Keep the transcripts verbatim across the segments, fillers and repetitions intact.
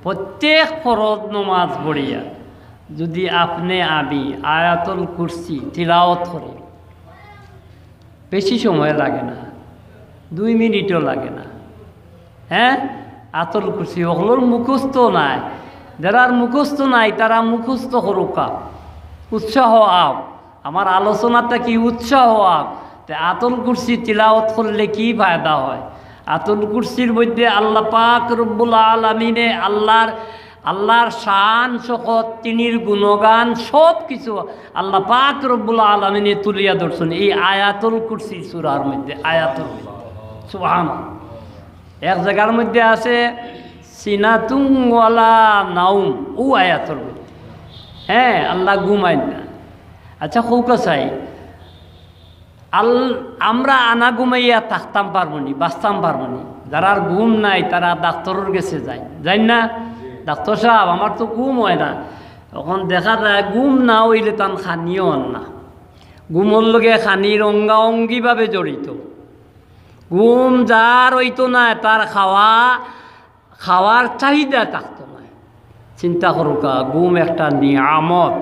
প্রত্যেক ফরজ নমাজ পড়িয়া যদি আপনে আমি আয়াতুল কুরসি তিলাওয়াত করি, বেশি সময় লাগে না, দুই মিনিটও লাগে না। হ্যাঁ, আয়াতুল কুরসি অকলর মুখস্থ নাই, যারার মুখস্থ নাই তারা মুখস্থ করুক্কা, উৎসাহ আও। আমার আলোচনা থাকি উৎসাহ আও। তে আয়াতুল কুরসি তিলাওয়াত করলে কি ফায়দা হয়? আয়াতুল কুরসির মধ্যে আল্লাহ পাক রব্বুল আলামিনে আল্লাহর, আল্লাহর শান শকত, তিনির গুণগান, সব কিছু আল্লাহ পাক রব্বুল আলামিনে তুলিয়া ধরছইন এই আয়াতুল কুরসি সূরার মধ্যে, আয়াতুল মধ্যে। সুবহানাল্লাহ। এক জাগার মধ্যে আছে সিনাতুন ওয়ালা নাউম, অউ আয়াতর মধ্যে। হ্যাঁ, আল্লাহ ঘুমাইন না। আচ্ছা, কউক্কা চাই, আল-, আমরা আনা ঘুমাইয়া থাকতাম পারমুনি, বাঁচতাম পারমুনি? যারার ঘুম নাই তারা ডাক্তরর গেছে যাইন, যাইন না? "ডাক্তর সাব, আমার তো ঘুম অয় না।" অখন দেখা যায় ঘুম না অইলে তান খানিও অর না। ঘুমর লগে খানির অঙ্গাঅঙ্গিভাবে জড়িত। ঘুম যার অইতো নায়, তার খাওয়া, খাওয়ার চাহিদা থাকতো নায়। চিন্তা করুক্কা, ঘুম একটা নিয়ামত।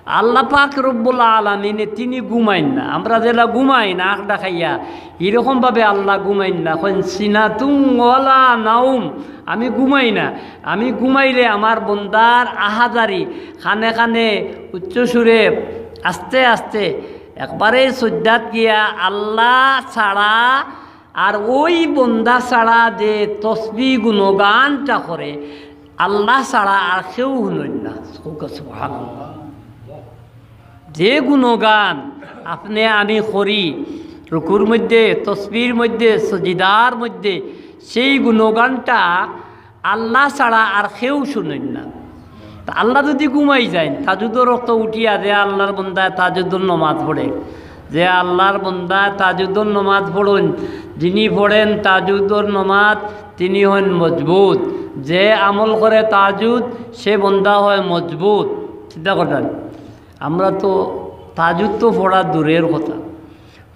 আল্লাহ পাক রব্বুল আলামিনে তিনি ঘুমাইন না। আমরা যেলা ঘুমাই না আখ ডাকাইয়া, এরকমভাবে আল্লাহ ঘুমাইন না। কইন, "সিনাতুন ওয়ালা নাউম", আমি ঘুমাই না। আমি ঘুমাইলে আমার বন্দার আহাজারি কানে কানে উচ্চ সুরে আস্তে আস্তে একবারে সজ্জাত গিয়া আল্লাহ ছাড়া আর ওই বন্দা ছাড়া যে তসবি গুণগানটা করে, আল্লাহ ছাড়া আর কেউ হুনইন না। কউক্কা সুবহানাল্লাহ। যে গুণগান আপনে আমি করি, রুকুর মধ্যে, তসবির মধ্যে, সজিদার মধ্যে, সেই গুণগানটা আল্লাহ ছাড়া আর কেউ হুনইন না। তা আল্লাহ যদি ঘুমাই যাইন, তাহাজ্জুদর অক্ত উঠিয়া যে আল্লাহর বন্দায় তাহাজ্জুদর নমাজ পড়ে, যে আল্লাহর বন্দায় তাহাজ্জুদর নমাজ পড়ইন, যিনি পড়েন তাহাজ্জুদর নমাজ, তিনি হইন মজবুত। যে আমল করে তাহাজ্জুদ, সে বন্দা হয় মজবুত। চিন্তা করইন, আমরা তো তাহাজ্জুদ তো পড়া দূরের কথা,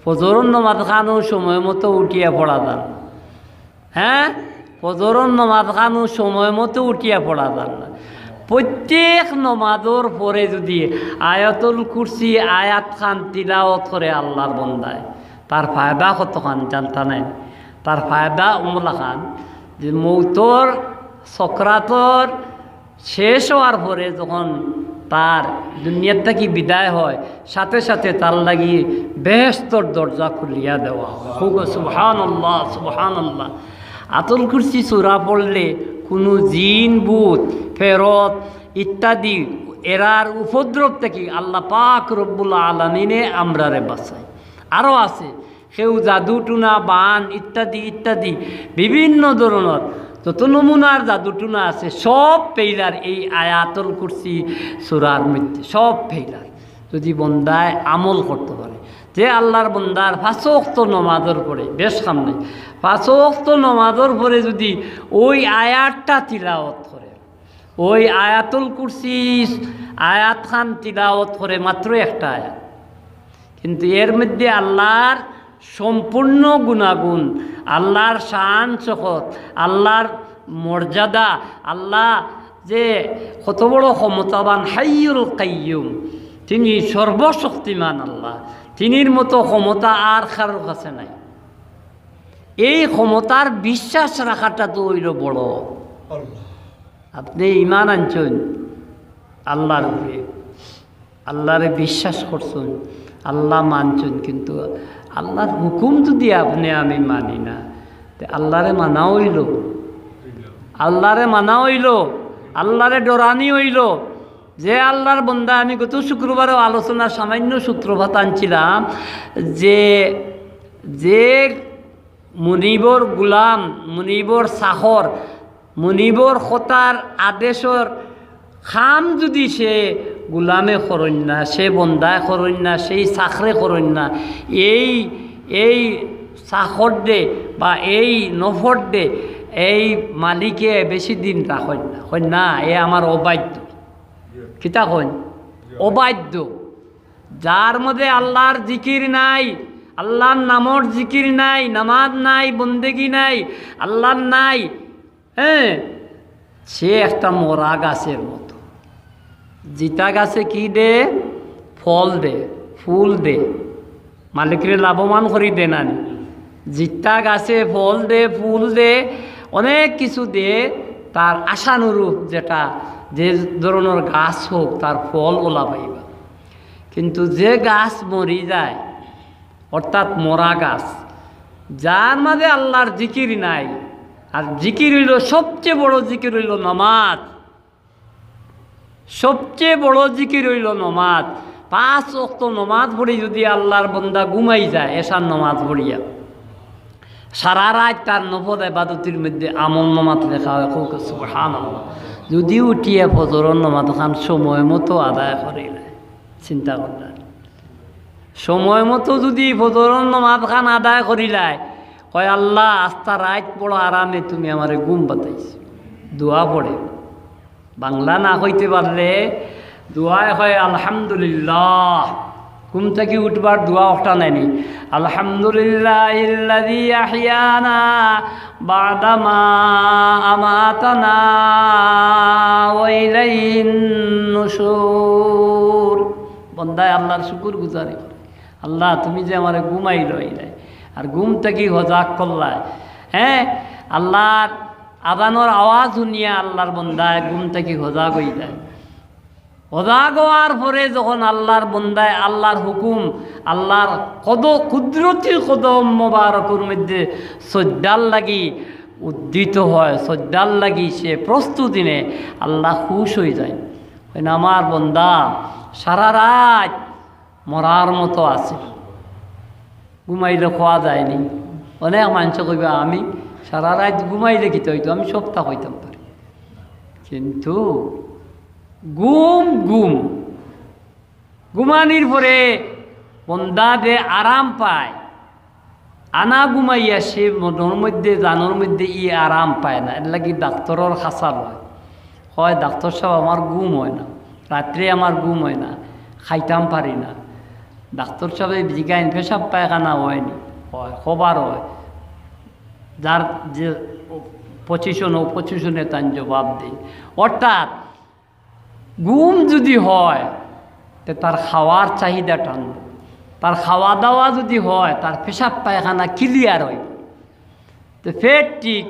ফজরর নমাজ খানও সময় মতো উঠিয়া পড়া যার না। হ্যাঁ, ফজরর নমাজ খানও সময় মতো উঠিয়া পড়া যার না। প্রত্যেক নমাজর পরে যদি আয়াতুল কুরসি আয়াত খান তিলাওয়াত করে আল্লাহর বন্দায়, তার ফায়দা কতখান জানতা নাই? তার ফায়দা অমলা খান যে মৌতর, সকরাতর শেষ হওয়ার পরে যখন তার দুনিয়ার থাকি বিদায় হয়, সাথে সাথে তার লাগি বেহেস্তর দরজা খুলিয়া দেওয়া হয়। কউক্কা সুবহানাল্লাহ, সুবহানাল্লাহ। আয়াতুল কুরসি সূরা পড়লে কুনু জিন, ভূত, ফেরত ইত্যাদি এরার উপদ্রব থাকি আল্লাহ পাক রব্বুল আলামিনে আমরারে বাঁচায়। আরও আছে, কেউ জাদু টুনা, বান ইত্যাদি ইত্যাদি বিভিন্ন ধরনর যত নমুনার জাদু টুনা আছে, সব ফেইলার এই আয়াতুল কুরসি সূরার মধ্যে, সব ফেইলার। যদি বন্দায় আমল করতো পারে, যে আল্লাহর বন্দার পাঁচ ওয়াক্ত নমাজর পরে, বেশ কাম নাই, পাঁচ ওয়াক্ত নমাজর পরে যদি ওই আয়াতটা তিলাওয়াত করে, ওই আয়াতুল কুরসি আয়াত খান তিলাওয়াত করে, মাত্র একটা আয়াত, কিন্তু এর মধ্যে আল্লাহর সম্পূর্ণ গুণাগুণ, আল্লাহর শান শকত, আল্লাহর মর্যাদা, আল্লাহ যে কত বড় ক্ষমতাবান, হাইয়ুল কাইয়ুম, তিনি সর্বশক্তিমান আল্লাহ, তিনির মতো ক্ষমতা আর কারোর কাছে নাই। এই ক্ষমতার বিশ্বাস রাখাটা তো অইলো বড়। আপনে ইমান আনছইন আল্লাহর উপরে, আল্লাহরে বিশ্বাস করছইন, আল্লাহ মানছইন, কিন্তু আল্লাহর হুকুম যদি আপনে আমি মানি না, তে আল্লাহরে মানা অইলো, আল্লাহরে মানা অইলো, আল্লাহরে ডরানি অইলো। যে আল্লাহর বন্দা, আমি গত শুক্রবারও আলোচনার সামান্য সূত্রপাত আনছিলাম যে, যে মুনিবর গুলাম, মুনিবর চাকর, মুনিবর কথার আদেশর কাম যদি সে গুলামে করইন না, সে বন্দায় করইন না, সেই চাকরে করইন না, এই, এই চাকররে বা এই নফররে এই মালিকে বেশি দিন রাখইন না, কইন না, এ আমার অবাধ্য। কিতা কইন? অবাধ্য। যার মধ্যে আল্লাহর জিকির নাই, আল্লাহর নামর জিকির নাই, নামাজ নাই, বন্দেগি নাই, আল্লাহর নাই, হ্যাঁ, সে একটা মরা গাছের মতো। জিতা গাছে কি দে? ফল দে, ফুল দে, মালিকরে লাভবান করি দে না নি? জিতা গাছে ফল দে, ফুল দে, অনেক কিছু দে, তার আশানুরূপ যেটা, যে ধরনের গাছ হোক, তার ফল ওলা পাইবা। কিন্তু যে গাছ মরি যায়, অর্থাৎ মরা গাছ, যার মাঝে আল্লাহর জিকির নাই, আর জিকির অইলো, সবচেয়ে বড় জিকির অইলো নামাজ। সবচেয়ে বড় জিকির অইলো নমাজ। পাঁচ ওয়াক্ত নমাজ পড়ি যুদি আল্লাহর বন্দা ঘুমাই যায়, এশার নমাজ পড়িয়া, সারা রাইত তার নফল ইবাদতির মধ্যে আমল নমাজ লেখা অয়। কউক্কা সুবহানাল্লাহ। যুদি উঠিয়া ফজরর নমাজ খান সময় মতো আদায় করিলায়, চিন্তা করলায়, সময় মতো যুদি ফজরর নমাজ খান আদায় করিলায়, কয়, "আল্লাহ, আস্তা রাইত বড় আরামে তুমি আমারে ঘুম পাতাইছো।" দোয়া পড়ে। বাংলা না কইতে পারলে দোয়ায় কয়, "আলহামদুলিল্লাহ।" ঘুম থাকি উঠবার দোয়া অটা নায়নি? "আলহামদুলিল্লাহিল্লাযী আহইয়ানা বা'দা মা আমাতানা ওয়া ইলাইহিন নুশুর।" বন্দায় আল্লাহর শুকুর গুজারি করে, "আল্লাহ, তুমি যে আমারে ঘুমাইলায়, আর ঘুম থাকি হজাগ করলায়।" হ্যাঁ, আল্লাহর আজানর আওয়াজ হুনিয়া আল্লাহর বন্দায় ঘুম থাকি হজাগ অইযায়। হজাগ অওয়ার পরে যখন আল্লাহর বন্দায় আল্লাহর হুকুম, আল্লাহর কদ-, কুদরতি কদম মোবারকর মধ্যে সজ্জার লাগি উদ্যত হয়, সজ্জার লাগি সে প্রস্তুতি নেয়, আল্লাহ খুশ অইযায়। কইন, "আমার বন্দা সারা রাইত মরার মতো আছিল।" ঘুমাইলে কওয়া যায়নি। অনেক মানষে কইবা, "আমি সারা রাইত ঘুমাইলে কিতা অইতো, আমি সবতা কইতাম পারি।" কিন্তু ঘুম, ঘুম। ঘুমানির পরে বন্দা যে আরাম পায়, আনা ঘুমাইয়া সে মনর মধ্যে, জানর মধ্যে ই আরাম পায় না। এরলাগি ডাক্তরর কাছা লয়। কয়, "ডাক্তর সাব, আমার ঘুম অয় না, রাত্রে আমার ঘুম অয় না, খাইতাম পারি না।" ডাক্তর সাবে জিগাইন, "পেশাব পায়খানা অয়নি?" অয়, "কবার অয়?" যার যে position, অউ position-এ তাইন জবাব দেইন। অর্থাৎ ঘুম যুদি হয়, তে তার খাওয়ার চাহিদা টানবো। তার খাওয়া দাওয়া যুদি হয়, তার পেশাব পায়খানা clear অইবো। তে পেট ঠিক,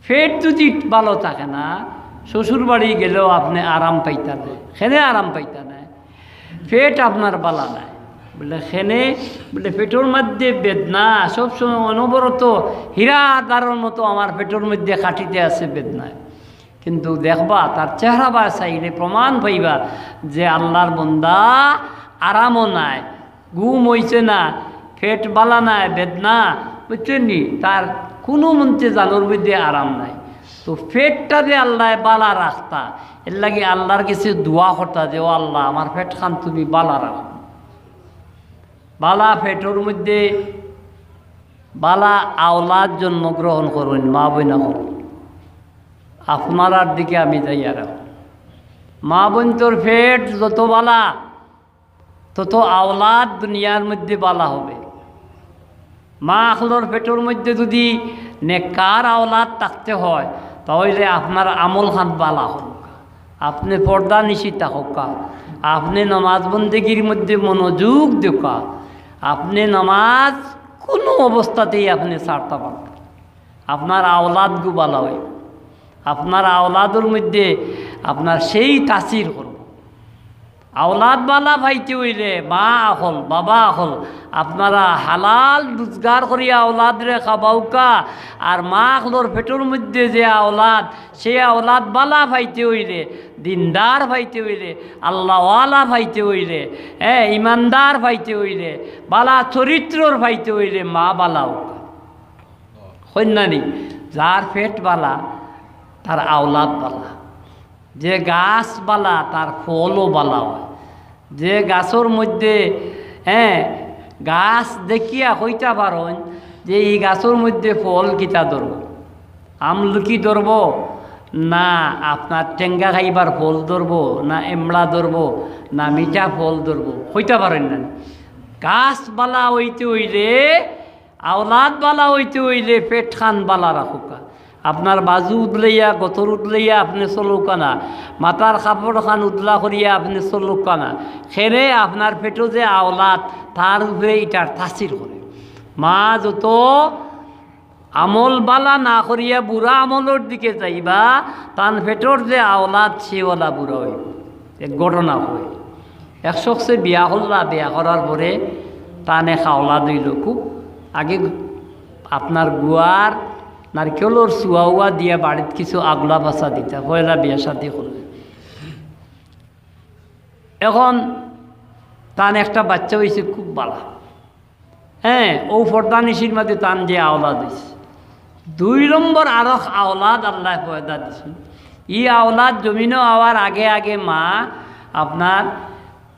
পেট যুদি ভালো থাকে না, শ্বশুর বাড়ি গেলেও আপনে আরাম পাইতা নায়। কেনে আরাম পাইতা নায়? পেট আপনার বালা নায়। বুলে, "কেনে?" বুলে, "পেটর মধ্যে বেদনা, সবসময় অনবরত হীরা ধারর মতো আমার পেটর মধ্যে কাটিতে আছে বেদনায়।" কিন্তু দেখবা, তার চেহারা বায় চাইলে প্রমাণ পাইবা যে আল্লাহর বন্দা আরামও নাই, ঘুম অইছে না, পেট বালা নাই, বেদনা, বুঝছইন নি? তার কুনুমন্তে জানর মধ্যে আরাম নাই। তো পেটটা যে আল্লায় বালা রাখতা, এরলাগি আল্লাহর গেছে দোয়া করতা যে, "ও আল্লাহ, আমার পেটখান তুমি বালা রাখো।" বালা পেটর মধ্যে বালা আওলাদ জন্মগ্রহণ করইন, মা বইন অকল। আপনারার দিকে আমি যাইয়ার। মা বইনতর পেট যত বালা, তত আওলাদ দুনিয়ার মধ্যে বালা হবে। মা অকলর পেটর মধ্যে যুদি নেককার আওলাদ থাকতে হয়, তাইলে আপনার আমলখান বালা করউক্কা, আপনে পর্দানিশি থাকউক্কা, আপনে নমাজ বন্দেগির মধ্যে মনোযোগ দেউক্কা, আপনে নমাজ কুনু অবস্থাতেই আপনে ছাড়তা পারতা না। আপনার আওলাদগু বালা অইবো। আপনার আওলাদর মধ্যে আপনার সেই তাসির করবো। আওলাদ বালা পাইতে অইলে মা অকল, বাবা অকল, আপনারা হালাল রুজগার করিয়া আওলাদরে খাবাউক্কা। আর মা অকলর পেটর মধ্যে যে আওলাদ, সেই আওলাদ বালা পাইতে অইলে, দিনদার পাইতে অইলে, আল্লাহওয়ালা পাইতে অইলে, হ্যাঁ, ইমানদার পাইতে অইলে, বালা চরিত্রর পাইতে অইলে মা বালা অউক্কা। কইন না নি, যার পেট বালা, তার আওলাদ বালা। যে গাছ বালা, তার ফলও বালা অয়। যে গাছর মধ্যে, হ্যাঁ, গাছ দেখিয়া কইতা পারইন যে ই গাছর মধ্যে ফল কিতা ধরবো, আমলকি ধরবো, না আপনার টেঙ্গা খাইবার ফল ধরবো, না এমড়া ধরবো, না মিঠা ফল ধরবো, কইতা পারইন না। গাছ বালা অইতে অইলে, আওলাদ বালা অইতে অইলে পেটখান বালা রাখউক্কা। আপনার বাজু উদলাইয়া, গতর উদলাইয়া আপনে চলউক্কা না, মাথার কাপড় খান উদলা করিয়া আপনে চলউক্কা না। কেনে আপনার পেটো যে আওলাদ, তার উপরে ইটার তাসির করে। মা যত আমল বালা না করিয়া বুরা আমলর দিকে যাইবা, তান পেটর যে আওলাদ, সে ওলা বুরা অইবো। এক ঘটনা কই, এক শখসে বিয়া করলা, বিয়া করার পরে তান এক আওলাদ অইলো। খুব আগে আপনার গুয়ার নারকেলর চুয়া উয়া দিয়া বাড়িত কিছু আগলা বাসা দিতা, পয়লা বিয়া শাদি করলে। এখন তান একটা বাচ্চা অইছে, খুব বালা। হ্যাঁ, অউ পর্দানিশির মাঝে তান যে আওলাদ অইছে, দুই নম্বর আরক আওলাদ আল্লায় পয়দা দিছইন। ই আওলাদ জমিনো আওয়ার আগে আগে মা আপনার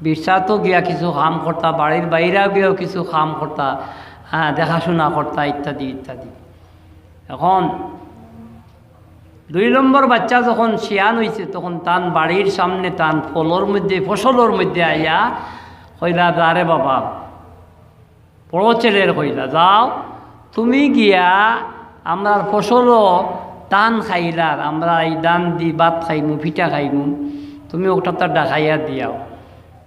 বিছাতো গিয়া কিছু কাম করতা, বাড়ির বাইরা গিয়াও কিছু কাম করতা, হ্যাঁ, দেখাশুনা করতা ইত্যাদি ইত্যাদি। এখন দুই নম্বর বাচ্চা যখন শিয়ান অইছে, তখন তান বাড়ির সামনে তান ফলর মধ্যে, ফসলর মধ্যে আইয়া কইলা, "যা রে বাবা," বড় ছেলের কইলা, "যাও, তুমি গিয়া আমরার ফসলও ধান খাইলার, আমরা ই ধান দি ভাত খাইমু, পিঠা খাইমু, তুমি অটাতা ডাকাইয়া দিয়াও।"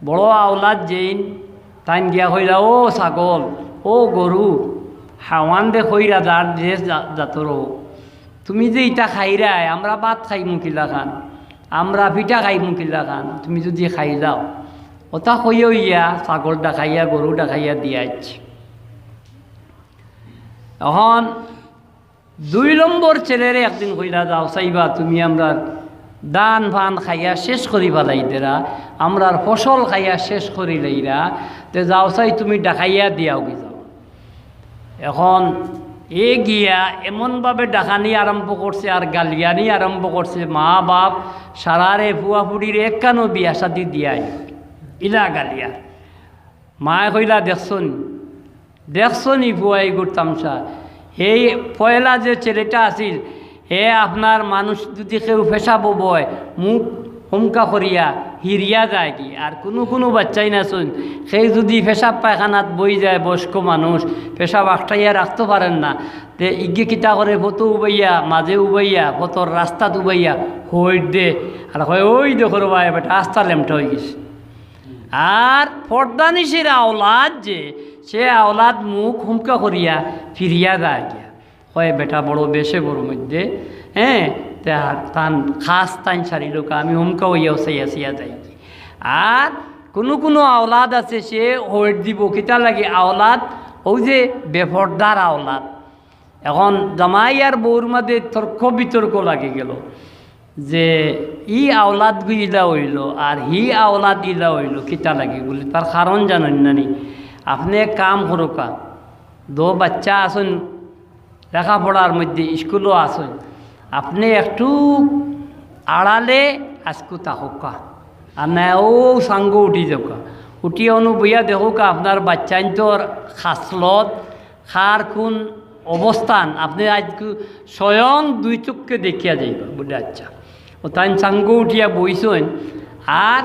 বড় আওলাদ যেইন, তাইন গিয়া কইলা, "ও ছাগল, ও গরু, হাওয়ান দে কইরা যার যে জা-, জাতর অউক, তুমি যে ইতা খাইরায়, আমরা ভাত খাইমু কিলাখান, আমরা পিঠা খাইমু কিলাখান, তুমি যুদি খাইলাও।" অতা কইয়া অইয়া ছাগল ডাকাইয়া, গরু ডাকাইয়া দিয়া আইছে। এখন দুই নম্বর ছেলেরে একদিন কইলা, "যাও চাইবা, তুমি আমরার ধান ফান খাইয়া শেষ করি ফালাই দেরা, আমরার ফসল খাইয়া শেষ করি লাইরা, তে যাও চাই তুমি ডাকাইয়া দিয়াও কি যাও।" এখন এ গিয়া এমনভাবে ডাকানি আরম্ভ করছে আর গালিয়ানি আরম্ভ করছে, "মা বাপ সারারে, ফুয়া ফুড়ির একখানো বিয়া শাদি দিয়াই, ইলা গালিয়া।" মায়ে কইলা, "দেখছনি, দেখছনি ফুয়া ইগুর তামশা? এই পয়লা যে ছেলেটা আছিল, হে আপনার মানুষ যুদি কেউ পেশাবো বয়, মুখ হুমকা করিয়া হিরিয়া যায় কি? আর কুনু কুনু বাচ্চাইন আছইন, কেউ যুদি পেশাব পায়খানাত বই যায়, বয়স্ক মানুষ, পেশাব আটকাইয়া রাখতো পারের না, তে ইগে কিতা করে, ফতো উবাইয়া, মাঝে উবাইয়া, ফতোর রাস্তাত উবাইয়া, হইট দে, আর কয়, 'ওই দেখো রে ভাই, বেটা আস্তা লেমটা অইগেছে।'" আর পর্দানিশির আওলাদ যে, সে আওলাদ মুখ হুমকা করিয়া ফিরিয়া যায় গিয়া। কয়, "বেটা বড় বেশে বড় মধ্যে, হ্যাঁ, তা-, তান খাস তাইন সারিলউক্কা, আমি হুমকা অইয়াও চাইয়া চাইয়া যাই।" আর কুনু কুনু আওলাদ আছে, সে হইট দিবো, কিতা লাগি আওলাদ, অউ যে বেপর্দার আওলাদ। এখন জামাই আর বউর মাঝে তর্ক বিতর্ক লাগি গেল যে ই আওলাদ গু ইলা অইলো আর হি আওলাদ ইলা অইলো, কিতা লাগি বুলি, তার কারণ জানইন না নি? আপনে এক কাম করউক্কা, দো বাচ্চা আছইন, লেখাপড়ার মধ্যে স্কুলো আছইন, আপনে একটু আড়ালে আইজকু থাকউক্কা, আর না অউ সাঙ্গো উঠি যাউক্কা, উঠি অনো বইয়া দেখউক্কা আপনার বাচ্চাইন্তর খাছলত, কার কুন অবস্থান, আপনে আইজকু স্বয়ং দুই চক্ষে দেখিয়া যাইবা। বুলে, "আচ্ছা।" অউ তাইন সাঙ্গো উঠিয়া বইছইন, আর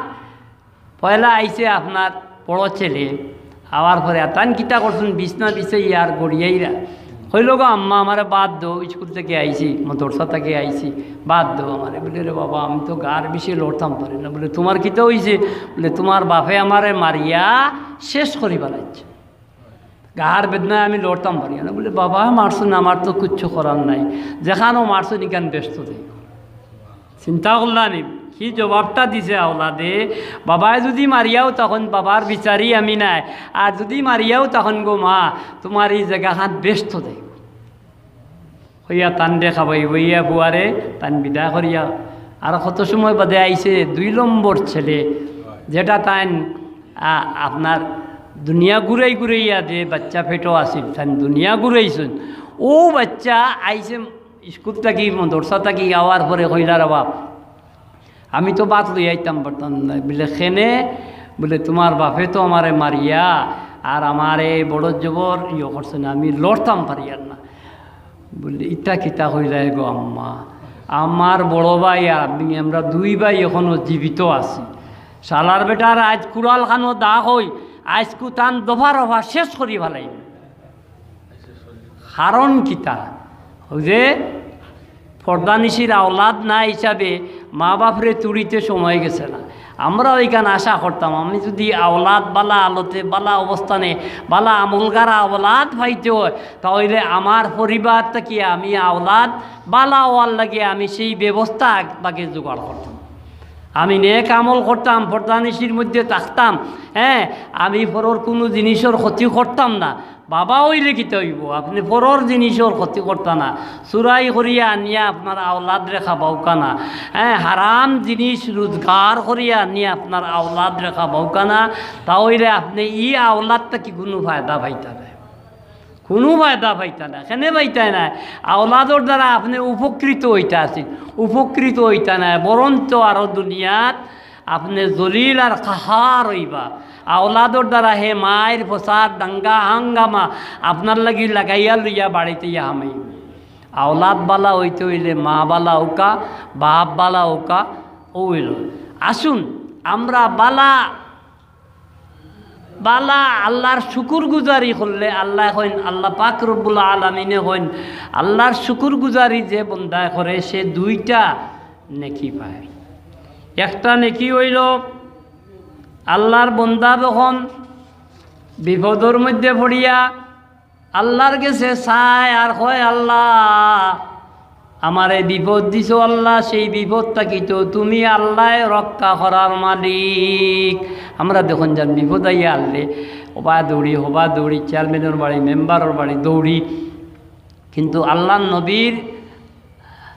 পয়লা আইছে আপনার বড় ছেলে, আওয়ার পরে আর তাইন কিতা করছইন, বিছনা বিছাইয়া আর গড়িয়াইরা। কইলো, "গো আম্মা, আমারে বাদ দেও, স্কুল থাকি আইছি, মাদ্রাসা থাকি আইছি, বাদ দেও আমারে।" বুলে, "রে বাবা, আমি তো গার বেশে লড়তাম পারি না।" বুলে, "তুমার কিতা অইছে?" বুলে, "তুমার বাপে আমারে মারিয়া শেষ করি ফালাইছে।" গার বেদনায় আমি লড়তাম পারি না। বুলে, "বাবা মারছইন, আমার তো কিচ্ছু করার নাই, যেখানো মারছইন ইখান বেহেস্তো যাই।" চিন্তা করলা নি, কি জবাবটা দিছে আওলাদে? বাবায় যুদি মারিয়াও তখন বাবার বিচারি আমি নাই, আর যুদি মারিয়াও তখন, "গো মা, তুমার ই জাগাখান বেহেস্তো যাই।" কইয়া তানরে খাবাই বইয়া বুয়ারে তান বিদায় করিয়া, আর কত সময় বাদে আইছে দুই নম্বর ছেলে, যেটা তাইন, আ, আপনার দুনিয়া ঘুরাই ঘুরাইয়া যে বাচ্চা পেটো আছিল, তাইন দুনিয়া ঘুরাইছইন। অউ বাচ্চা আইছে স্কুল থাকি, মাদ্রাসা থাকি আওয়ার পরে কইলা, "রে বাপ, আমি তো ভাত লইয়া আইতাম পারতাম না।" বুলে, "কেনে?" বুলে, "তুমার বাপে তো আমারে মারিয়া, আর আমারে বড় জবর ইয়ে করছইন, আমি লড়তাম পারিয়ার না।" বুলে, "ইতা কিতা কইলায় গো আম্মা? আমার বড় ভাই আর আমি, আমরা দুই ভাই এখনো জীবিত আছি। শালার বেটার আইজ কুড়াল খানো দা কই, আইজকু তান দফা রফা শেষ করি ফালাই।" কারণ কিতা? অউ যে পর্দানিশির আওলাদ না হিসাবে মা বাপরে তুড়িতে সময় গেছে না। আমরা ওইখান আশা করতাম, আমি যদি আওলাদ বালা আলতে, বালা অবস্থানে, বালা আমলগারা আওলাদ পাইতে হয়, তাহলে আমার পরিবার থেকে আমি আওলাদ বালা হওয়ার লাগে আমি সেই ব্যবস্থা আগ-, আগে জোগাড় করতাম। আমি নেক আমল করতাম, পর্দানিশির মধ্যে থাকতাম, হ্যাঁ, আমি পরর কুনু জিনিসর ক্ষতি করতাম না। বাবা অইলে কিতা অইবো? আপনে পরর জিনিসর ক্ষতি করতা না, চুরাই করিয়া আনিয়া আপনার আওলাদরে খাবাউকা না, হ্যাঁ, হারাম জিনিস রোজগার করিয়া আনিয়া আপনার আওলাদরে খাবাউকা না, তা অইলে আপনে ই আওলাদ থাকি কুনু ফায়দা পাইতা নায়, কুনু ফায়দা পাইতা নায়। কেনে পাইতা নায়? আওলাদর দ্বারা আপনে উপকৃত অইতা আছইন, উপকৃত অইতা নায়, বরঞ্চ আরো দুনিয়াত আপনে জলিল আর কাহার অইবা। আওলাদর দ্বারা হে মাইর, ফসাদ, দাঙ্গা, হাঙ্গামা আপনার লাগি লাগাইয়া লইয়া বাড়িত আইয়া হামাইবো। আওলাদ বালা অইতে অইলে মা বালা অউকা, বাপ বালা অউকা, অউ অইলো। আসুন, আমরা বালা, বালা আল্লার শুকুর গুজারি করলে আল্লায় কইন, আল্লা পাক রব্বুল আলামিনে কইন, আল্লার শুকুর গুজারি যে বন্দায় করে সে দুইটা নেকি পায়। একটা নেকি অইলো আল্লার বন্দা যখন বিপদর মধ্যে পড়িয়া আল্লার গেছে চায় আর কয়, "আল্লা, আমারে বিপদ দিছো আল্লা, সেই বিপদ থাকি তো তুমি আল্লায় রক্ষা করার মালিক।" আমরা দেখইন যান বিপদ আইয়া হারলে, হবা দৌড়ি, হবা দৌড়ি, চেয়ারম্যানর বাড়ি, মেম্বারর বাড়ি দৌড়ি। কিন্তু আল্লার নবীর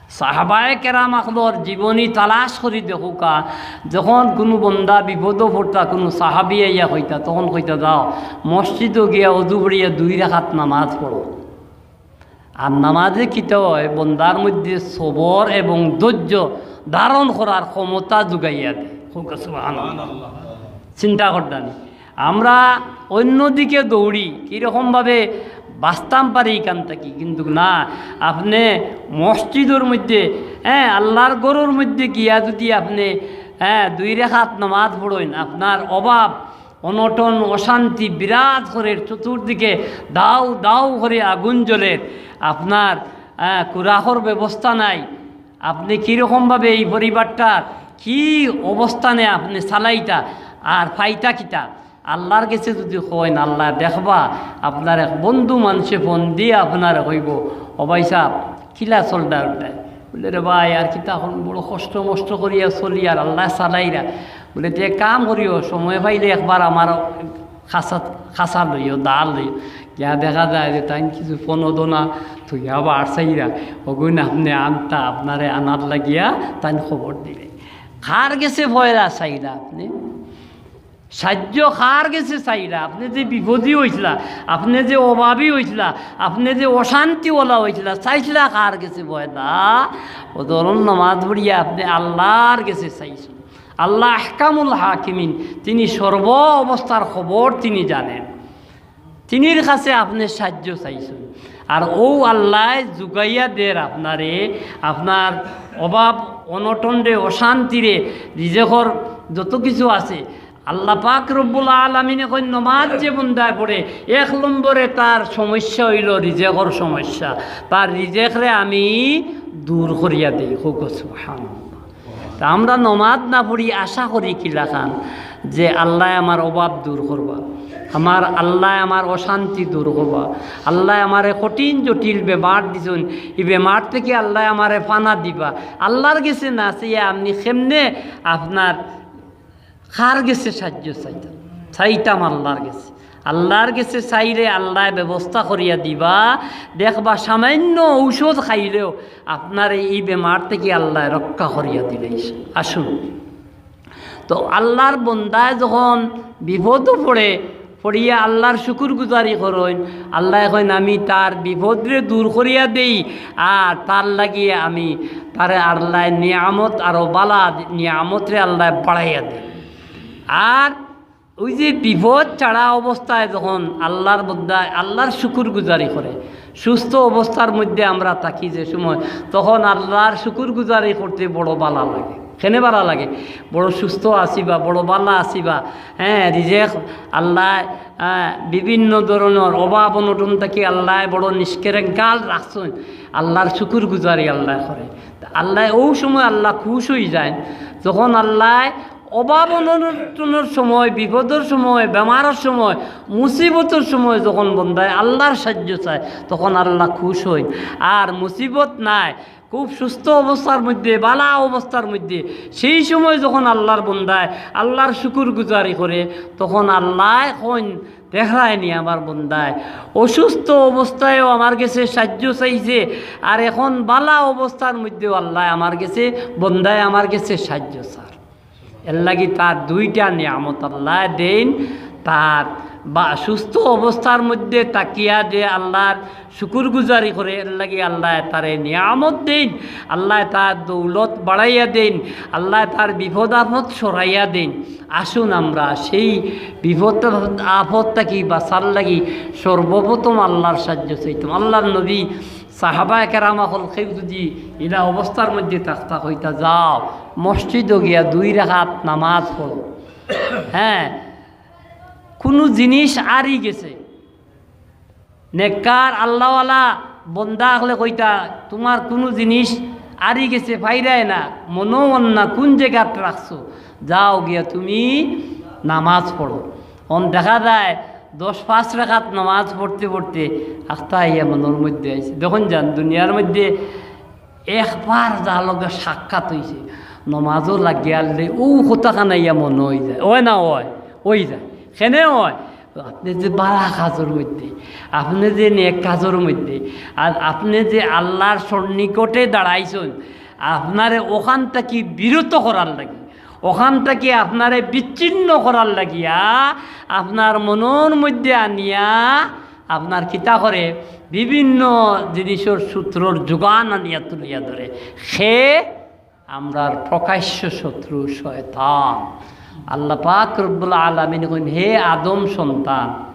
সাহাবায়ে কেরাম অকলর জীবনী তালাশ করি দেখউক্কা, যখন কুনু বন্দা বিপদো পড়তা, কুনু সাহাবি আইয়া কইতা, তখন কইতা, "যাও, মসজিদো গিয়া অজু পড়িয়া দুই রাকাত নামাজ পড়ো।" আর নামাজে কিতা অয়, বন্দার মধ্যে সবর এবং ধৈর্য ধারণ করার ক্ষমতা জুগাইয়া দেয়। কউক্কা সুবহানাল্লাহ। চিন্তা করতানি। আমরা অন্যদিকে দৌড়ি, কিরকমভাবে বাঁচতাম পারি ইখান থাকি, কিন্তু না, আপনে মসজিদর মধ্যে, হ্যাঁ, আল্লার ঘরর মধ্যে গিয়া যদি আপনে, হ্যাঁ, দুই রাকাত নামাজ পড়ইন, আপনার অভাব, অনটন, অশান্তি বিরাজ করের, চতুর্দিকে দাউ দাউ করি আগুন জ্বলের, আপনার, হ্যাঁ, খুরাকর ব্যবস্থা নাই, আপনে কিরকমভাবে ই পরিবারটার কি অবস্থানে আপনে চালাইতা আর পাইতা কিতা? আল্লার গেছে যদি কইন, আল্লায় দেখবা, আপনার এক বন্ধু মানষে ফোন দিয়া আপনারে কইবো, "ও ভাইসাব, কিলা চলরায় উল্টায়?" বুলে, "রে ভাই, আর কিতা, অখন বড় কষ্ট মষ্ট করিয়া চলি, আর আল্লায় চালাইরা।" বুলে, "তে এক কাম করিও, সময় পাইলে একবার আমার খাসা, খাসা লইও, দা লইও।" গিয়া দেখা যায় যে তাইন কিছু ফোন দোনা থইয়া বার চাইরা, অগুইন আপনে আনতা, আপনারে আনার লাগিয়া তাইন খবর দিবে। কার গেছে পয়লা চাইরা আপনে? সাহায্য কার গেছে চাইরা? আপনে যে বিপদী অইছলা, আপনে যে অভাবী অইছলা, আপনে যে অশান্তিওয়ালা অইছলা, চাইছলা কার গেছে পয়লা? অউ ধরন নামাজ পড়িয়া আপনে আল্লার গেছে চাইছইন। আল্লা আহকামুল হাকিমিন, তিনি সর্ব অবস্থার খবর তিনি জানেন। তিনির কাছে আপনে সাহায্য চাইছইন, আর অউ আল্লায় জুগাইয়া দের আপনারে, আপনার অভাব, অনটনরে, অশান্তিরে, রিজেকর যত কিছু আছে, আল্লা পাক রব্বুল আলামিনে কইন, নমাজ যে বন্দায় পড়ে, এক নম্বরে তার সমস্যা অইলো রিজেকর সমস্যা, তার রিজেকরে আমি দূর করিয়া দেই। কউক্কা সুবহানাল্লাহ। তা আমরা নমাজ না পড়ি, আশা করি কিলাখান যে আল্লায় আমার অভাব দূর করবা, আমার আল্লায় আমার অশান্তি দূর করবা, আল্লায় আমারে কঠিন জটিল বেমার দিছইন, ই বেমার থাকি আল্লায় আমারে ফানা দিবা। আল্লার গেছে না চাইয়া আপনে কেমনে আপনার কার গেছে সাহায্য চাইতাম? চাইতাম আল্লার গেছে। আল্লার গেছে চাইলে আল্লায় ব্যবস্থা করিয়া দিবা। দেখবা, সামান্য ঔষধ খাইলেও আপনারে ই বেমার থাকি আল্লায় রক্ষা করিয়া দিলাইছে। আসুন, তো আল্লার বন্দায় যখন বিপদো পড়ে, পড়িয়া আল্লার শুকুর গুজারি করইন, আল্লায় কইন, "আমি তার বিপদরে দূর করিয়া দেই, আর তার লাগিয়া আমি তারে আল্লায় নিয়ামত, আরো বালা নিয়ামতরে আল্লায় বাড়াইয়া দেই।" আর ওই যে বিপদ ছাড়া অবস্থায় যখন আল্লার বন্দায় আল্লার শুকুর গুজারি করে, সুস্থ অবস্থার মধ্যে আমরা থাকি যে সময়, তখন আল্লার শুকুর গুজারি করতে বড় বালা লাগে। কেনে বালা লাগে? বড় সুস্থ আছিবা, বড় বালা আছিবা, হ্যাঁ, রিজেক আল্লায়, হ্যাঁ, বিভিন্ন ধরনর অভাব অনটন থাকি আল্লায় বড় নিষ্কেরেঙ্কাল রাখছইন। আল্লার শুকুর গুজারি আল্লায় করে। আল্লায় অউ সময় আল্লা খুশ অইযাইন, যখন আল্লায় অভাব অনটনর সময়, বিপদর সময়, বেমারর সময়, মুসিবতর সময় যখন বন্দায় আল্লার সাইয্য চায়, তখন আল্লা খুশ অইন। আর মুসিবত নাই, খুব সুস্থ অবস্থার মধ্যে, বালা অবস্থার মধ্যে, সেই সময় যখন আল্লার বন্দায় আল্লার শুকুর গুজারি করে, তখন আল্লায় কইন, "দেখরায়নি আমার বন্দায় অসুস্থ অবস্থায়ও আমার গেছে সাইয্য চাইছে, আর এখন বালা অবস্থার মধ্যেও আল্লায় আমার গেছে, বন্দায় আমার গেছে সাইয্য চার।" এরলাগি তার দুইটা নিয়ামত আল্লায় দেইন, তার বা সুস্থ অবস্থার মধ্যে থাকিয়া যে আল্লার শুকুর গুজারি করে, এরলাগি আল্লায় তারে নিয়ামত দেইন, আল্লায় তার দৌলত বাড়াইয়া দেইন, আল্লায় তার বিপদ আপদ সরাইয়া দেইন। আসুন আমরা সেই বিপদ আপদ থাকি বাঁচার লাগি সর্বপ্রথম আল্লার সাইয্য চাইতাম। আল্লার নবী, সাহাবায়ে কেরাম অকল কেউ যুদি ইলা অবস্থার মধ্যে থাকতা, কইতা, "যাও, মসজিদো গিয়া দুই রাকাত নামাজ পড়ো।" হ্যাঁ, কুনু জিনিস আরি গেছে, নেককার আল্লাওয়ালা বন্দা অকলে কইতা, "তুমার কুনু জিনিস আরি গেছে, পাইরায় না, মনো অর না, কুন জাগাত রাখছো, যাও গিয়া তুমি নামাজ পড়ো।" অন দেখা যায় দশ পাঁচ রাকাত নামাজ পড়তে পড়তে আখতা আইয়া মনর মধ্যে আইছে। দেখইন যান, দুনিয়ার মধ্যে একবার যার লগে সাক্ষাৎ অইছে, নমাজও লাগিয়া আনলে অউ কথাখান আইয়া মনো অইযায়, অয় না অয়? অইযায়। কেনে অয়? আপনে যে বালা কাজর মধ্যে, আপনে যে নেক কাজর মধ্যে, আর আপনে যে আল্লার সন্নিকটে দাঁড়াইছইন, আপনারে অখান থাকি বিরত করার লাগি, অখান থাকি আপনারে বিচ্ছিন্ন করার লাগিয়া, আপনার মনর মধ্যে আনিয়া আপনার কিতা করে, বিভিন্ন জিনিসর সূত্রর যোগান আনিয়া তুলিয়া ধরে। সে আমরার প্রকাশ্য শত্রু শয়তান। আল্লাহ পাক রব্বুল আলামিন কইন, "হে আদম সন্তান,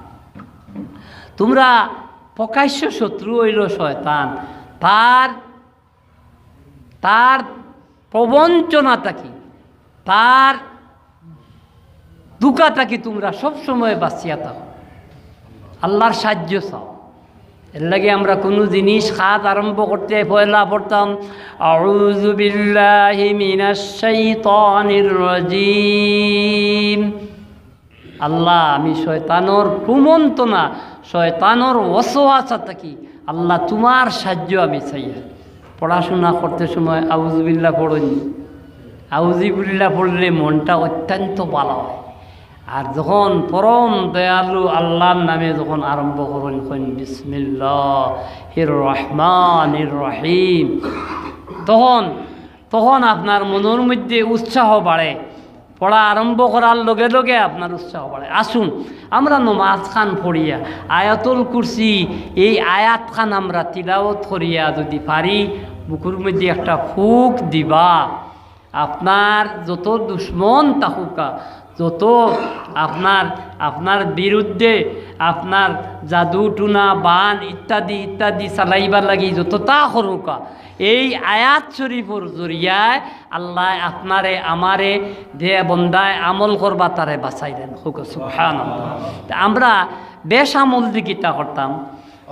তুমরা প্রকাশ্য শত্রু অইলো শয়তান, তার, তার প্রবঞ্চনা থাকি, তার ধুকা থাকি তুমরা সব সময় বাঁচিয়া থাকো, আল্লার সাইয্য চাও।" এরলাগি আমরা কুনু জিনিস কাজ আরম্ভ করতে পয়লা পড়তাম, "আউযু বিল্লাহি মিনাশ শাইতানির রাজীম।" আল্লাহ, আমি শয়তানর কুমন্ত্রণা, শয়তানর ওয়াসওয়াসা থাকি, আল্লাহ, তুমার সাইয্য আমি চাইয়ার। পড়াশুনা করতে সময় আউযুবিল্লাহ পড়ইন। আউযুবিল্লাহ পড়লে মনটা অত্যন্ত বালা অয়। আর যখন পরম দয়ালু আল্লার নামে যখন আরম্ভ করইন, কইন, "বিসমিল্লাহির রহমানির রহিম", তখন, তখন আপনার মনর মধ্যে উৎসাহ বাড়ে। পড়া আরম্ভ করার লগে লগে আপনার উৎসাহ বাড়ে। আসুন, আমরা নমাজ খান পড়িয়া আয়াতুল কুরসি, এই আয়াত খান আমরা তিলাওত করিয়া যুদি পারি, বুকুর মধ্যে একটা ফুক দিবা। আপনার যত দুশমন থাকুকা, যত আপনার, আপনার বিরুদ্ধে আপনার জাদু, টুনা, বান ইত্যাদি ইত্যাদি চালাইবার লাগি যততা করুকা, এই আয়াত শরীফর জরিয়ায় আল্লায় আপনারে আমারে যে বন্দায় আমল করবা তারে বাঁচাইলেন। কউকা সুবহানাল্লাহ। তে আমরা বেশ আমল দি কিতা করতাম,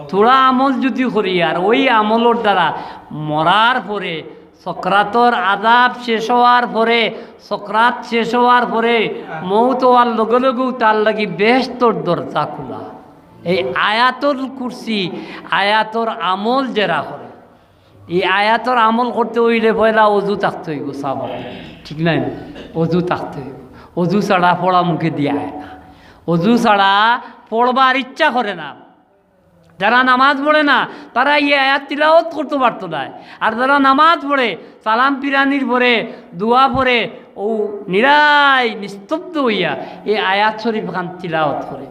থুড়া আমল যুদি করি আর ওই আমলর দ্বারা মরার পরে, সকরাতর আযাব শেষ অওয়ার পরে, সকরাত শেষ অওয়ার পরে, মউত অওয়ার লগে লগেউ তার লাগি বেহেস্তর দরজা খুলা। এই আয়াতুল কুরসি, আয়াতর আমল যেরা করে, এই আয়াতর আমল করতে অইলে পয়লা অজু থাকতে অইবো, সাহাবা, ঠিক নায় নি? অজু থাকতে অইবো। অজু ছাড়া পড়া মুখে দিয়া আয় না। অজু ছাড়া পড়বার ইচ্ছা করে না। যারা নামাজ পড়ে না, তারা এই আয়াত তিলাওত করতে পারতো নায়। আর যারা নামাজ পড়ে, সালাম ফিরানির পরে, দোয়া পড়ে, অউ নিরাই নিস্তব্ধ অইয়া এই আয়াত শরীফ খান তিলাওত করে।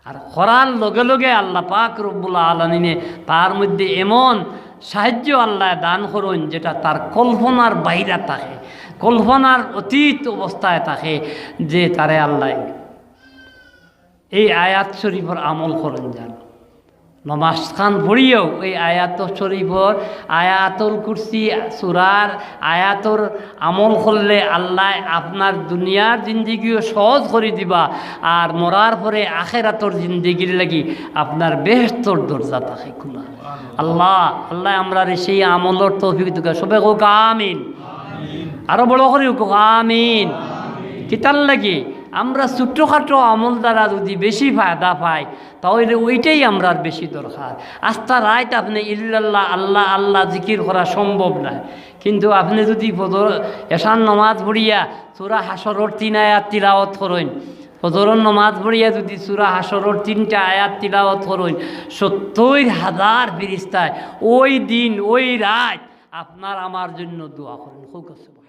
আর করার লগে লগে আল্লাহ পাক রব্বুল আলামিনে তার মধ্যে এমন সাহায্য আল্লায় দান করইন, যেটা তার কল্পনার বাইরে থাকে, কল্পনার অতীত অবস্থায় থাকে, যে তারে আল্লায় এই আয়াত শরীফর আমল করইন যান। নমাজ খান পড়িয়াও এই আয়াত শরীফর, আয়াতুল কুরসি সুরার আয়াতর আমল করলে আল্লায় আপনার দুনিয়ার জিন্দেগিও সহজ করি দিবা, আর মরার পরে আখেরাতর জিন্দেগির লাগি আপনার বেহেশতর দরজা থাকে খোলা। আল্লাহ, আল্লায় আমরারে সেই আমলর তৌফিক দিউক্কা। সবে কউক্কা আমিন। আরো বড় করি কউক্কা আমিন। কিতার লাগি? আমরা ছোটখাটো আমল দ্বারা যদি বেশি ফায়দা পাই, তাহলে ওইটাই আমরার বেশি দরকার। আস্তা রাইত আপনে ইল্লাল্লাহ, আল্লাহ, আল্লাহ জিকির করা সম্ভব নায়, কিন্তু আপনে যদি ফজর, এশার নমাজ পড়িয়া সুরা হাশরর তিন আয়াত তিলাওয়াত করইন, ফজরর নমাজ পড়িয়া যদি সুরা হাশরর তিনটা আয়াত তিলাওয়াত করইন, সত্তইর হাজার ফিরিস্তায় ওই দিন, ওই রাইত আপনার আমার জন্য দোয়া করইন। কউক্কা সুবহানাল্লাহ।